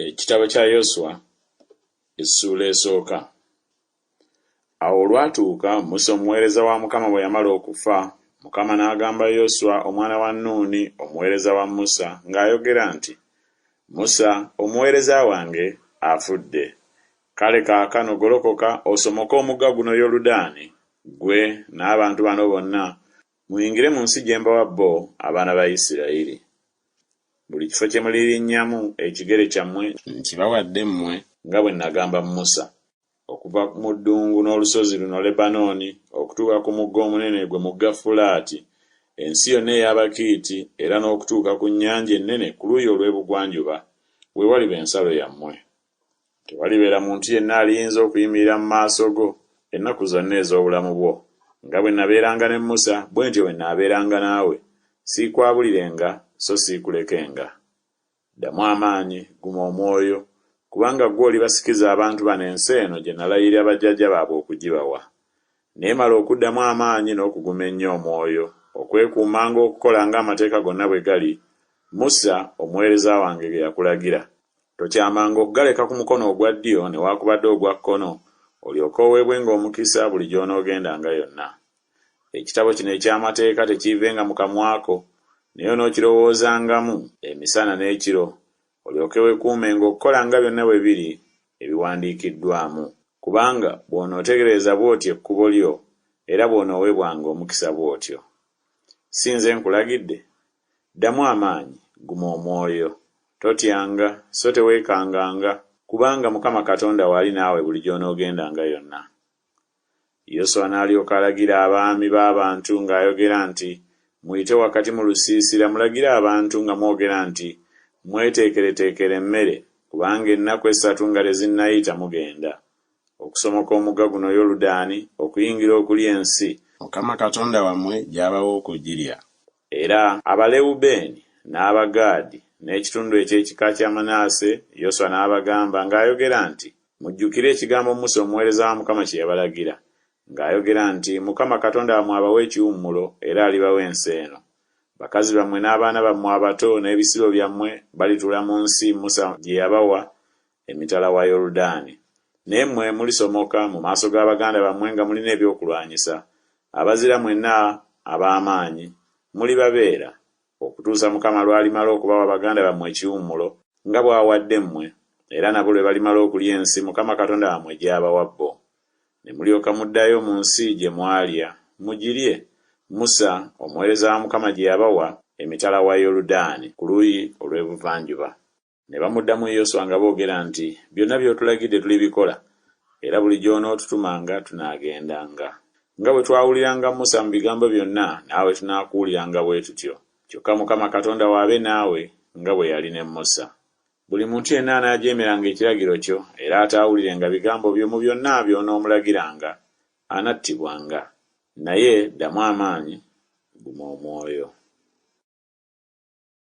Ekitabo kya Yoswa essuula esooka. Awo olwatuuka Musa omuweereza wa Mukama bwe yamala okufa, Mukama n'agamba Yoswa omwana wa Nuuni omuweereza wa Musa ng'ayogera nti, Musa omuweereza wange afudde. Kale kaakano golokoka osomoke omugga guno Yoludaani, ggwe n'abantu bano bonna, muyingire mu nsi gye mbawa bo abaana ba Isirayiri. Buli kifo kye mulirinnyamu ekigere kyammwe nkibawadde mmwe nga bwe nagamba Musa, okuva mu ddungu n'olusozi luno Lebanooni okutuuka ku mugga omunene gwe mugga Fulaati, ensi yonna ey'Abakiiti era n'okutuuka ku nnyanja ennene ku luuyi olw'ebugwanjuba, we waliba ensalo yammwe. Tewalibeera muntu yenna aliyinza okuyimirira mu maaso go ennaku zonna ez'obulamu bwo. Nga bwe nabeeranga ne Musa, bwe ntyo bwe naabeeranga naawe, siikwabulirenga so siikulekenga. Ddamu amaanyi, guma omwoyo, kubanga ggwe olibasikiza abantu bano ensi eno gye nalayirira bajjajja baabwe okugibawa. Naye mala okuddamu amaanyi n'okuguma ennyo omwoyo, okwekuumanga okukola ng'amateeka gonna bwe gali, Musa omuweereza wange ge yakulagira. Tokyamanga okugaleka ku mukono ogwa ddyo newaakubadde ogwa kkono, olyoke oweebwenga omukisa buli gy'onoogendanga yonna. Ekitabo kino eky'amateeka tekiivenga mu kamwa ko, naye onookirowoozangamu emisana n'ekiro, olyoke weekuumenga okukola nga byonna bwe biri ebiwandiikiddwamu. Kubanga bw'onootegereza bw'otyo ekkubo lyo, era bw'onoowebwanga omukisa bw'otyo. Si nze nkulagidde? Ddamu amaanyi, guma omwoyo. Totyanga, so teweekanganga, kubanga Mukama Katonda wo ali naawe buli gy'onoogendanga yonna. Yoswa n'alyoka alagira abaami b'abantu ng'ayogera nti, Muyite wakati mu lusiisira mulagire abantu nga mwogera nti, Mweteekereteekere emmere, kubanga ennaku essatu nga tezinnayita mugenda okusomoka omugga guno Yoludaani okuyingira okulya ensi Mukama Katonda wammwe gy'abawa okugirya. Era Abalewubeeni n'Abagaadi n'ekitundu eky'ekika kya Manase Yoswa n'abagamba ng'ayogera nti, Mujjukire ekigambo Musa omuweereza wa Mukama kye yabalagira, ng'ayogera nti, Mukama Katonda wammwe abawa ekiwummulo era alibawa ensi eno. Bakazi bammwe n'abaana bammwe abato n'ebisibo byammwe balituula mu nsi Musa gye yabawa emitala wa Yoludaani. Naye mmwe mulisomoka mu maaso ga baganda bammwe nga mulina ebyokulwanyisa, abazira mwenna ab'amaanyi, mulibabeera, okutuusa Mukama lw'alimala okubawa baganda bammwe ekiwummulo, nga bw'awadde mmwe, era nabo lwe balimala okulya ensi Mukama Katonda wammwe gy'abawa bo. Ne mulyoka muddayo mu nsi gye mwalya, mugirye, Musa omuweereza wa Mukama gye yabawa emitala wa Yoludaani ku luuyi olw'ebuvanjuba. Ne bamuddamu Yoswa nga boogera nti, Byonna by'otulagidde tulibikola, era buli gy'onootutumanga tunaagendanga. Nga bwe twawuliranga Musa mu bigambo byonna, naawe tunaakuwuliranga bwe tutyo. Kyokka Mukama Katonda wo abe naawe, nga bwe yali ne Musa. Buli muntu yenna anaajeemeranga ekiragiro kyo, era ataawulirenga bigambo byo mu byonna by'onoomulagiranga, anattibwanga. Naye ddamu amaanyi, guma omwoyo.